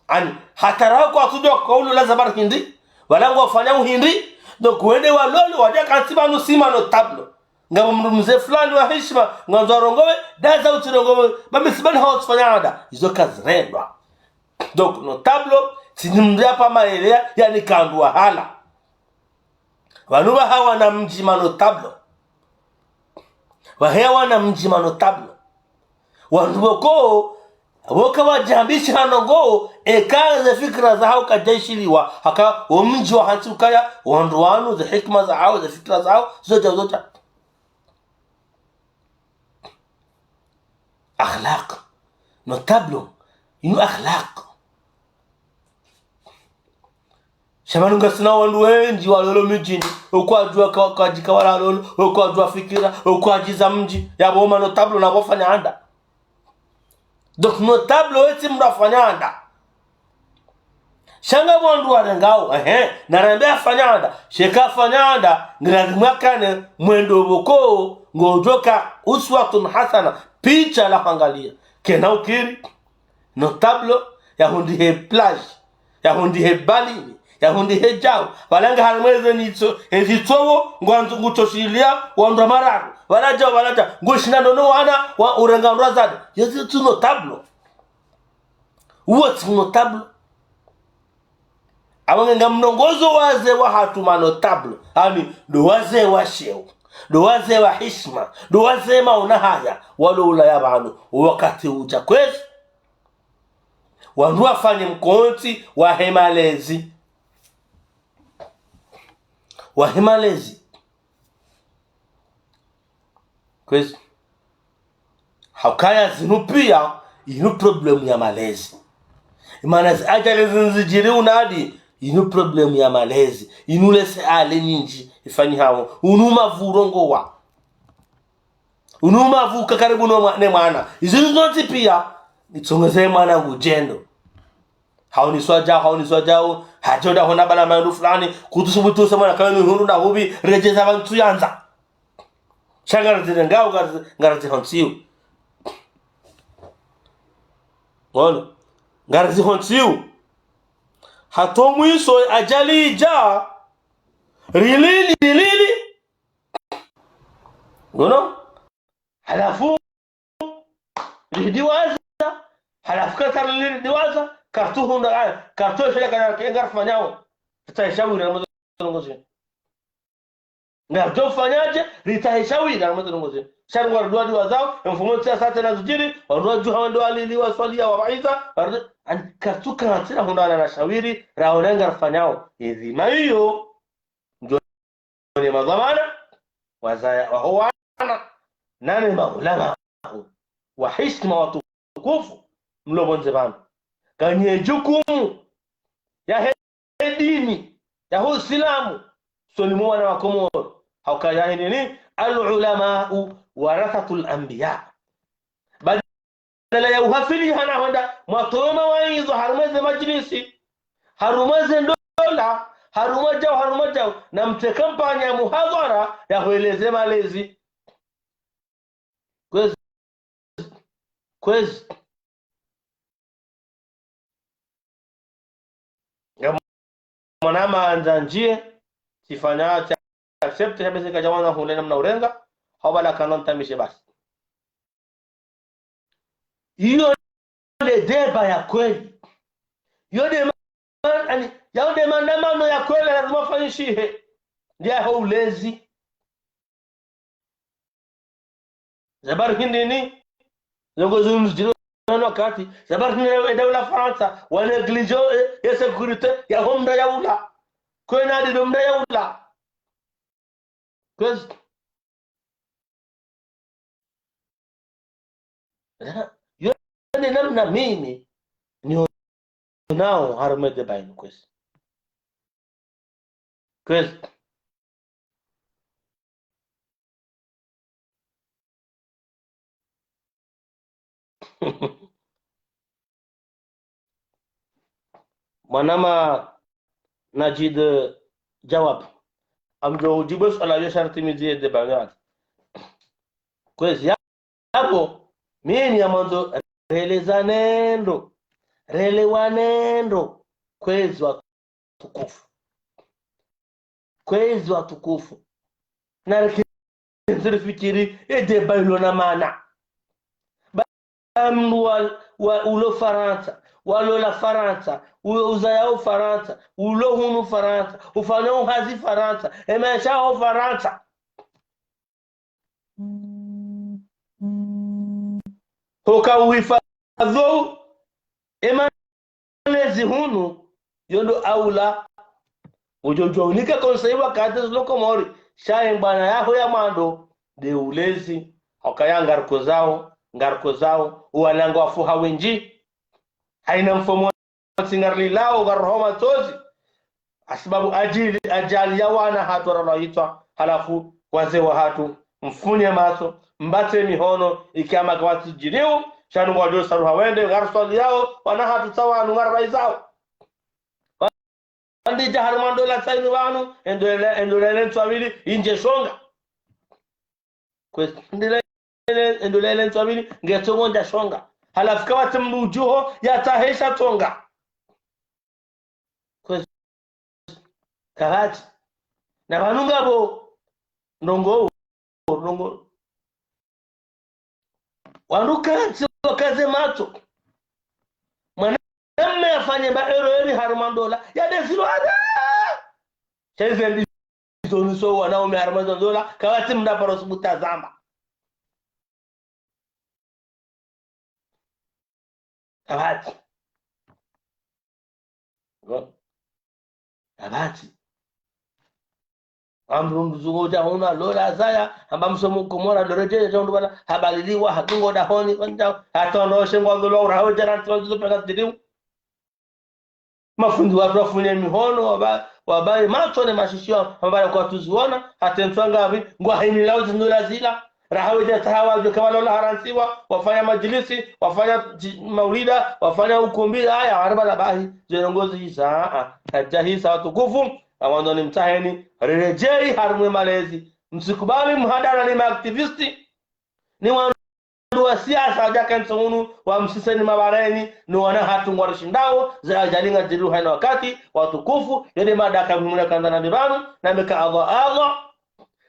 Yaani, hata raha kwatsudjuwa kaulu la zabar hindri, wala ngwafanyao hindri, donc wende walole, wadja kantsi pvanu si ma notable. Ngapvo mndru mze fulani wa hishima, ngwandzo arongowe, ndaza utsirongowe, ba misibani hawo tsifanya nda, izo kazirendwa. Donc, notable, tsi ni mndru yapva maele, yaani ka wandru wahala. Pvanu pvaha wana mdji ma notable. Pvaheya wana mdji ma notable. Wandru pvoko, pvoka wadjambisha ndrongoo, eka ze fikira zahawo kadjayishiliwa, haka wo mdji wahantsi ukaya, wandru wanu, ze hikima zahawo, ze fikira zahawo, zodja, zodja. Akhlaq. Notable. Inu akhlaq. Sha pvanu ngasina wandru wendji walolo midjini, okwadjuwa ka-, kadjika walalolo, okwadjuwa fikira, okwadjiza mdji, yapvo ma notable na wafanya nda. Donc notable wo tsi mndru afanya nda. Sha ngapvo wandru warengao, ehe, narambe afanya nda, she ka afanya nda, ngilazimu yakane, mwendo pvoko, ngodjoka, uswatun hasana, picha la hangaliya. Kena ukiri, notable, yahundri he plage, yahundri he balini, yahundri he djau, pvala nga harimwa eze nitso, ezitsowo, ngwandzo ngutsoshiliya, wandru mararu, pvala djau, pvala djau, ngushinda nono wana, wa urenga ndrwa zade. Yo tsi notable. Wo tsi notable. Apvo nge ngamrongozo wazee wahatru ma notable. Yaani, ndo wazee wa sheo. Ndo wazee wa hishima. Ndo wazee maona haya. Walo ulaya pvanu. Wakati udja kwezi. Wandru wafanye mkontsi wahe malezi. Wahe malezi. Kwezi. Haukaya zinu piya, inu problème ya malezi. Imana zi ajali zinu zidjiri unadi, inu problème ya malezi. Inu lese ale nyindji, ifanyihawo. Unu mapvu urongowa. Unu mapvu uka karibu no mwa-, ne mwana. Izinu zontsi piya, nitsongeze mwana ngudjendo. Haoniswa djau, haoniswa djau, hadjo nda hona bala mandu fulani, kutsusubutu se mwana kayinu hundru na hupvi, redjeza pvanu tsuyandza. Sha ngarizirengao, ngarizi-, ngarizihontsiu. Ngono. Ngarizihontsiu. Hata omwiso ajali idja, Rilili, rilili. Ngono? Halafu, ridiwaza. Halafu kasa rilili, ridiwaza. Kartuhu nda, kartuhu shila kana kenga rifanyao. Ritahe shawiri na mwazo ndrongozi. Ngaridjo fanyaje, ritahe shawiri na mwazo ndrongozi. Sha ngwaridwadi wazao, mfumo tsi asate na zujiri, wandru wadjuha wandru walili waswaliya wabaiza, wandru, ani kartuka ntsina hundana na shawiri, raona ngarifanyao. Idhima iyo, ndjo ne madhwamana, wazaya, waho wana, nane maulama, wa hishima watukufu, mlo pvondze pvanu. Kanye jukumu, yahe dini, yaho usilamu, usoni mwa wana wa Komoro. Hauka yahe nini, العلماء ورثة الأنبياء. Badala ya uhafili hana honda, mwatowe mawaidha harumwa ze majlisi, harumwa ze ndola, harumwa djau, harumwa djau, na mtse kampanya muhadhara ya hweleze malezi. Kwezi. Kwezi. Ngamwona mandza ndjiye, tsifanya tsi accepte, sha bese kadjawana hule namna urenga, hau bala kana ntamishe basi. Iyo nde débat ya kweli. Iyo nde ma-, ani, yao nde maandamano ya kweli lazima ufanyishihe. Ndiyaho ulezi. Sababu hindri ni, ndrongo zinu zidjiri hunu wakati, sababu hindri ni edaula Farantsa, wa négligé, e, e sécurité, yaho mndru yaula. Kwena ndido mndru yaula. Kwezi. Yo nde namna mimi nionao harumwa e débat inu kwezi. Kwezi. Mwanama Najid Jawab. Ngamdjo ujibu suala lilo sha ritimizi e débat ngati. Kwezi yapvo, mimi ngamwandzo relezane ndro, relewane ndro, kwezi watukufu. Kwezi watukufu. Nareke ndziri fikiri, e débat ilo na maana. Ba mndru wa, wa ulo Farantsa, walola Farantsa, ulo uzayao Farantsa, ulo hunu Farantsa, ufanyao hazi Farantsa, e maesha yaho Farantsa. Hoka uhifadhwi e malezi hunu, yo ndo aula. Udjo djuwa unike conseil wakati zilo Komori, sha ye mbwana yaho ya mwando, nde ulezi. Hoka ya ngariko zao, ngariko zao, uwanangu wafuha wendji. Haina mfumo tsi ngarililao, ngaroho matsozi. Hasibabu ajali, ajali ya wana hatru ralwa hitswa, halafu wazee wahatru, mfunye matso, mbatse mihono, ikiyama kawatsi djiriu, sha nu ngwadjo saruha wende, ngariswaliyao, wana hatru tsa wanu ngaribaizao. Wandidja harumwa ndola tsainu wanu, e ndola, e ndola ile ntswawili, indje shonga. Kwezi, e ndola ile, e ndola ile ntswawili, nge tsongo ndja shonga. Halafu kawatsi mndru udjuho, yatsahe sha tsonga. Kwezi. Kawatsi. Na pvanu ngapvo ndrongo, ndrongo. Wandru kantsi wakaze matso. Mwanamme yafanye mba erreur harumwa ndola, ya décider ada. Sha ize ndizo nizo wanaume harumwa zo ndola, kawatsi mndru paro subutu zamba. Kawatsi. Ngo. Kawatsi. Ambu mzungu ta huna lola zaya, amba msomo Komori lola dje, dje, ndo bala, habaliliwa, hatungo dahoni, kwanja, hata ono shengwa lola, ura hao djana, tso, tso, peka diriu. Mafundi watru wafunye mihono, waba-, wabaye matso ne mashishio, mabala kwatsuziona, hata ntswa ngapvi, ngwahimilao zindru zila. Raha wedja tsaha wadjo kawalola harantsiwa, wafanya majlisi, wafanya ji-, maulida, wafanya ukumbi, aya, haribala bahi, ze ndrongozi hisa, a, a, kadja hisa watukufu, ngamwandzo nimtsaheni, riredjeyi harumwa e malezi. Msikubali mhadara ni ma activiste, ni wandru wa siasa wadja kentsi hunu, wamsiseni mabareni, no wana hatru ngwarishindao, za ajali ngazidjiliyo hayina wakati, watukufu, yende madaka mumuna kandza na mibanu, na mika Allah, Allah.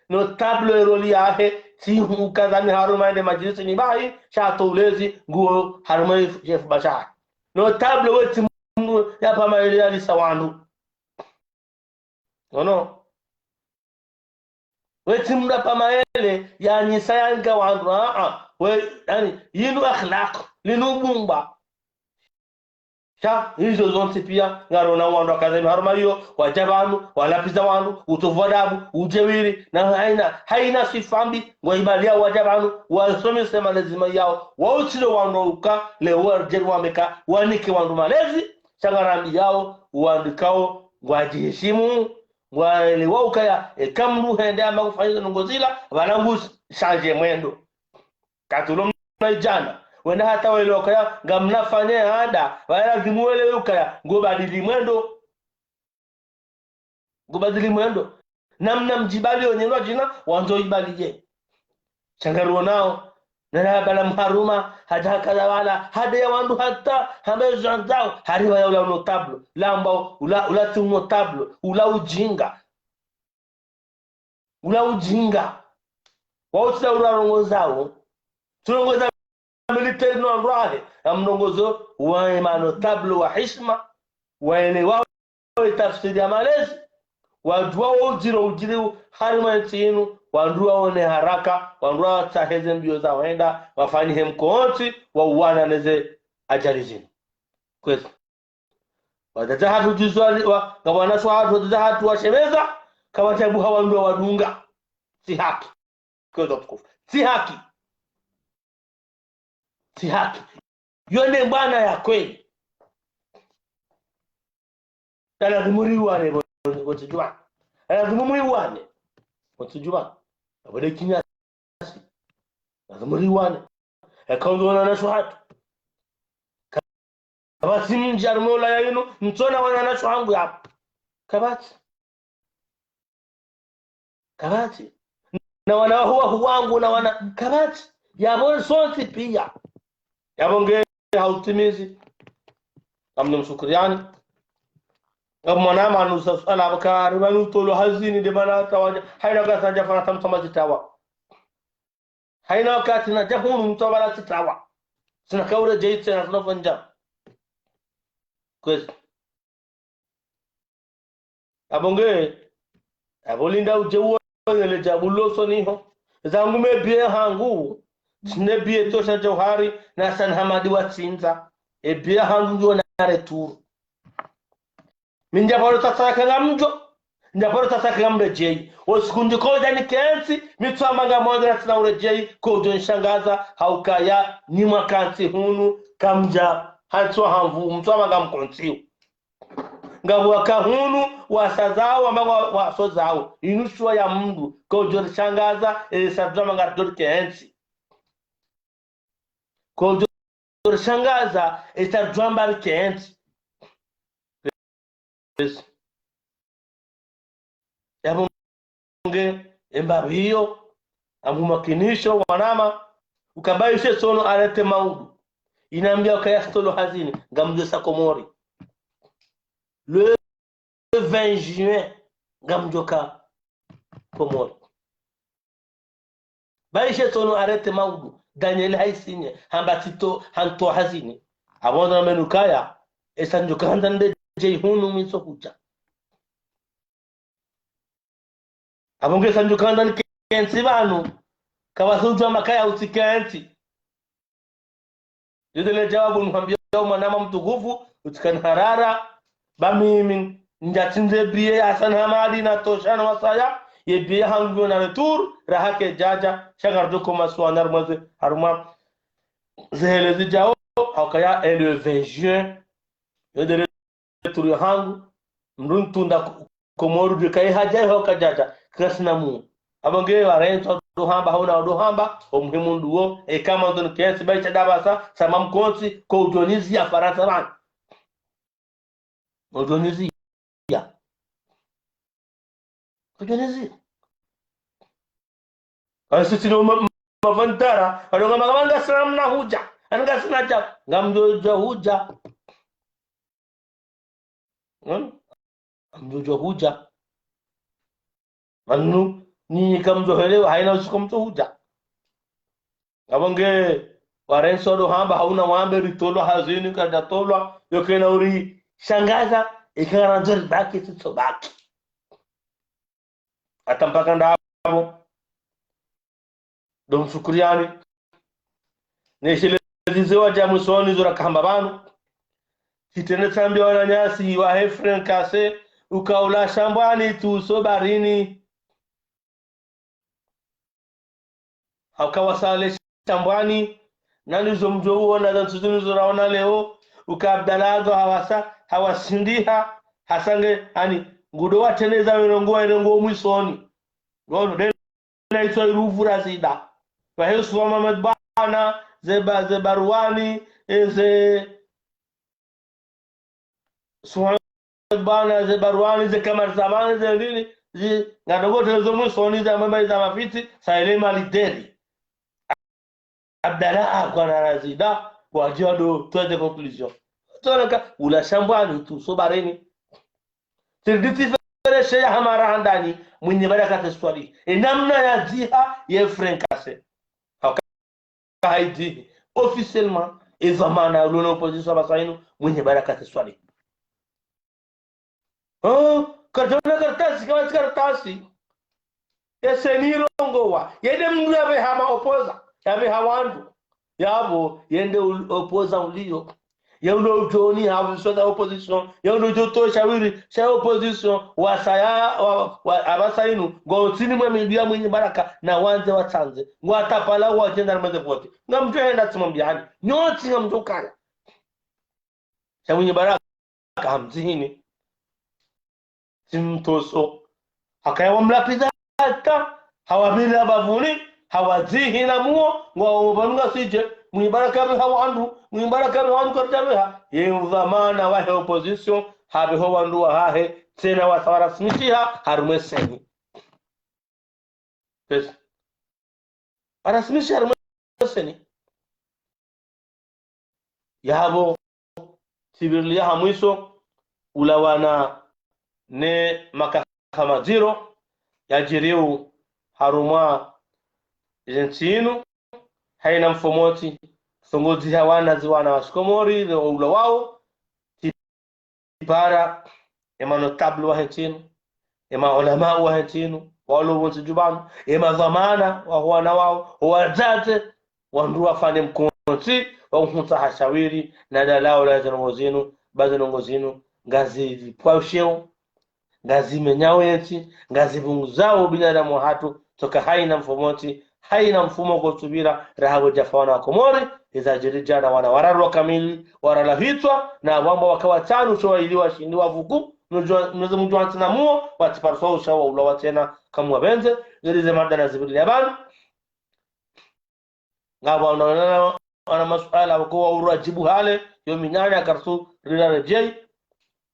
Notable eroli yahe, tsi hu ukazani harumwa yende majilisi ni bahi, sha to ulezi, nguwo harumwa ye fuba shahe. Notable we tsi mndru ya pvama yele yalisa wandru. Nono. We tsi mndru ya pvama yele, yanyisa yanga wandru, a, a. We, yaani, yinu akhlaq, linu bumba. Sha, izo zontsi piya, ngarona wandru wakazani harumwa iyo, wadja pvanu, walapviza wandru, utovu wa adabu, udjeuri, na hayina, hayina swifa mbi, ngwaibaliya wadja pvanu, wasomese malezi ma yawo, wautsile wandru uka, leo wadjeri wambe ka, wanike wandru malezi, sha ngarambiyawo, wandru ikao, ngwadjiheshimu, ngwaelewa ukaya, eka mndru hende hamba kufanya ndrongoo zila, pvanu ngu changer mwendo. Katsulo mna idjana. Wenda hata welewa ukaya, ngamna fanya hada, pvaya lazimu welewe ukaya, ngubadili mwendo. Ngubadili mwendo. Namna mdjibali onyenwa djina, wandzo ibali ye. Sha ngarionao, nana bala mharuma, hadja hakala wala, hade ya wandru hata, hamba zandzao, hari pvaya ula notable, lamba ula, ula tsi notable, ula ujinga. Ula ujinga. Wautsila ula rongozao. Tsurongoza militaire no wandru wahe. Amrongozo wa ma notable wa hishima. Waelewa tafsiri ya malezi. Wadjuwa wo udjiro udjiri harumwa yentsi inu. Wandru waone haraka. Wandru watsahe ze mbio za wenda. Wafanyihe mkontsi. Wauwana neze ajali zinu. Kwezi. Wadzadze hatru djuzwani, wa, nga wanashe hatru, wadzadze hatru washemeza, kawadjabuha wandru wadunga. Tsi haki. Kwezi watukufu. Tsi haki. Tsi haki. Yo nde mbwana ya kweli. Yalazimu riwane, bo, bo, bo, tsidjuwa. Yalazimu mwiwane. Bo, tsidjuwa. Abo nde kinyasi. Lazimu riwane. Eka undzo wanashe hatru. Kapvatsi mdji harumwa ulaya inu, ntsona wanashe hangu yapvo. Kapvatsi. Kapvatsi. Na wana wahu wahu wangu na wana, kapvatsi. Yapvo sontsi piya. Yapvo nge hautimizi. Ngamno mshukuriyani. Ngam mwana manu sa suala bakari, manu tolo hazini nde mana hata wadja. Hayina wakati nadja fana tamtama zitawa. Hayina wakati nadja hunu mtu wala tsitawa. Tsina kaure jeyi tsena tsina fanya. Kwezi. Abo nge, abo linda udje uone le djabu loso niho. Zangu me biye hangu, tsine biye tosha Djauhari, na Hassan Hamadi watsindza. E biye hangu ngiyo na retour. Mi ndjaparo tsatsa ka ngamdjo, ndjaparo tsatsa ka ngamredjeyi. Osiku ndjiko dja nikentsi, mi tsamba ngamwandza na tsina uredjeyi, kodjo nishangaza, haukaya, nimwa kantsi hunu, kamdja, hantswa hanvu, mtsamba ngamkontsiwo. Ngapvo waka hunu, wasazao, wamba wa, wasozao. Inu shuwa ya mndru, kodjo rishangaza, e, sa djwamba ngadjo rikentsi. Kodjo rishangaza, e, sa djwamba rikentsi. Yes. Yapvo nge, embapvi iyo, amhumakinisho wanama, ukabaishe sono arete maudu. Inambia ukaya sitolo hazini, ngamdjo sa Komori. Le vingt juin, ngamdjo ka Komori. Baishe sono arete maudu, Daniel haisini, hamba tsito, hanto hazini. Abo ndo namenu kaya, esa ndjo kandza ndedjeyi hunu mi ntso hudja. Abo nge sa ndjo kandza nikentsi pvanu, kapvatsi udjwa makaya utsikentsi. Yo nde le djawabu nuhambiyao mwanama mtukufu, utsikana harara, ba mimi, ndjatsindze biye ya Hassan Hamadi na tosha na wasaya, ye biye hangu yo na retour, raha kedjadja, sha ngaridjo koma suwa na harumwa ze, harumwa zehele zidjao, haukaya e le vingt juin, yo nde le turu ya hangu, mndru ntunda ku-, Komori dwe kayi hadja iho kadjadja, kasina mu. Abo nge warentswa ndo hamba, hauna ndo hamba, omuhimu nduwo, eka mwandzo nikentsi, baisha ndapvasa, sama mkontsi, kodjo niziya Farantsa pvanu. Kodjo niziya. Kodjo niziya. Kansi tsino ma-, wafanya tara, wanu ngamba ngasina mna hudja, ani ngasina dja, ngamdjo djuwa hudja. Hmm? Ngamdjo djuwa hudja. Pvanu, nyinyi kamdjo helewa, hayina usiku mdjo hudja. Ngapvo nge, warentsi wado hamba, hauna wambe, ritolwa hazini, karitolwa, yo kena urishangaza, ikara ndzo ribaki, tsitso baki. Hata mpaka ndapvo. Ndo mshukuriyani. Neshelezize wadja mwisoni zo rakahamba pvanu. Tsitende tsambiya wananyasi wahe Frincase, uka ula shambwani tuso barini. Hauka wasale shambwani, nani zo mdjo uona za ntsu zinu zo raona leo, uka Abdallah ndo hawasa, hawasindiha, hasa nge, ani, ngudo wateneza werongo, werongo mwisoni. Ngono, de na itswa iruvu razida. Wahe Suwa Mohamed Bwana, ze ba-, ze Barwani, e ze Suwa Mohamed Bwana, ze Barwani, ze Kamar Zaman, ze nini, zi, ngadongo tezo mwisoni za mamba za mafiti, sa ele malideri. Abdallah akwana razida, wadjiwa do, toa de conclusion. Tolaka, ula shambwani tuso barini. Tsiriditsi fere sheya hamara handani, Mwinyi Baraka tse swali. E namna ya dziha ye Frincase. Hauka haidzihi. Officiellement, e dhwamana ulo na opposition pvasa inu, Mwinyi Baraka tse swali. Oh, kartona kartasi, kawa tsi kartasi. Ye CENI irongowa. Yende mndru yapveha ma opposant. Yapveha wandru. Yapvo, yende ul-, opposant uliyo. Ye ulo udjoni ha usoda opposition. Ye ulo udjo towa shawiri, sha opposition. Wasaya, wa, wa, apvasa inu. Ngo ntsini mwe mindru ya Mwinyi Baraka. Na wandze watsandze. Ngwatapala wadjenda na mweze vote. Ngamdjo henda tsimwambiyani. Nyontsi ngamdjo kaya. Sha Mwinyi Baraka hamdzihini. Tsimtoso. Hakaya wamlapviza hata, hawamila bavuni, hawadzihi na muo, ngwao pvanu ngasidje, Mwinyi Baraka yapveha wandru, Mwinyi Baraka yapveha wandru karidjapveha, ye udhwamana wahe opposition, hapveho wandru wahahe, tsena wasa warasmishiha, harumwa e CENI. Pesa. Warasmishiha harumwa e CENI. Yapvo, tsibirili ya ha mwiso, ulawana ne makaha madziro, yadjiriyo harumwa ze ntsi inu, hayina mfumotsi, tsongozi ha wana zi wana wa Shikomori, ne ulawawo, tsipara, e ma notable wahe ntsi inu, e ma ulama wahe ntsi inu, walo pvontsi djuu pvanu, e madhwamana waho wana wawo, o wadzadze, wandru wafanye mkontsi, wa uhundra ha shawiri, na dalao la ze ndrongoo zinu, ba ze ndrongoo zinu, ngazipvwasheo, ngazimenyao ye ntsi, ngazipvunguzao binadamu wahatru, tsoka hayina mfumotsi, hayina mfumo ko tsubira, raha pvo djafa wana wa Komori, iza djiri djana wana wararu wa kamili, warala hitswa, na wamba waka watsanu, sho wa ili washindi wavuku, mdjwa-, mdjwa-, mdjwantsi na muo, watsipariswa usha wa ulawa tsena, kamwa pvendze, ziri ze mada na zibirili ya pvanu. Ngapvo wana, wana, wana masuala, wako wa uru adjibu hale, yo minane akarsu rira redjei.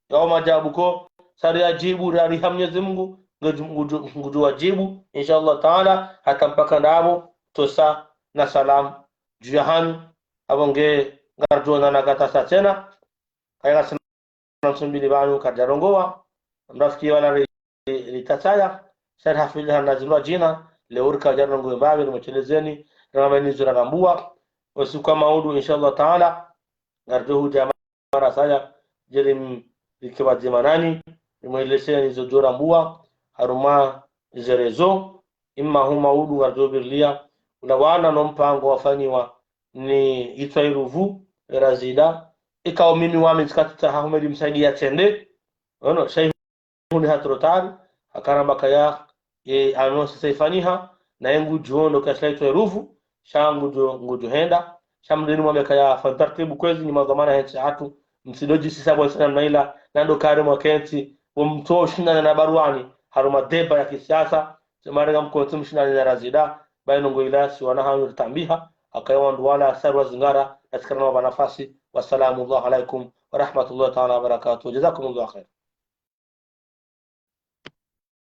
Yao madjabu ko, sari adjibu, rari ha Mwenyezi Mungu, ngudju, ngudju, ngudju wadjibu, insha Allah Taala, hata mpaka ndapvo, tosa na salam, djuu ya hanyu, apvo nge, ngardjo onana katasa tsena, kaya ngasina na msumbili pvanu kadjarongowa, mrafiki wala ri, ri, ritatsaya, sha rihafidhi hana zilwa djina, leo rika djarongowa mbapvi, rimweshelezeni, rimwambeni zo rarambua, usiku wa maudu, insha Allah Taala, ngardjo hudja mara saya, djeri m-, rike pvadzima nanyi, rimwelezeni zo djo rambua, harumwa ze réseaux, imma hu maudu ngardjo birilia, ulawana no mpango wafanyiwa ni itswa iruvu, razida, ikao mimi wami tsikatsi tsaha Humedi Msaidie yatsende, ono, sha ihuni ha trop tard, hakaramba kaya, ye annonce sa ifanyiha, naye ngudjo ondo kashila itswa iruvu, sha ngudjo, ngudjo henda, sha mdeni mwambe kaya fanya taratibu kwezi ni madhwamana he ntsi hatru, msidjo djisisa pvwa ntsi namna ila, nando kari mwa kentsi, wo mtso shindana na Barwani, harumwa débat ya kisiasa, tsi mari ngamkontsi mshindane na razida, bayi ndrongoo ila si wana hanyu ritambiha, akaya wandru wala sari wa zingara, na tsikara na wapva nafasi. Wassalamu allahu alaikum wa rahmatullahi taala wa barakatuh. Jazakumullahu khair.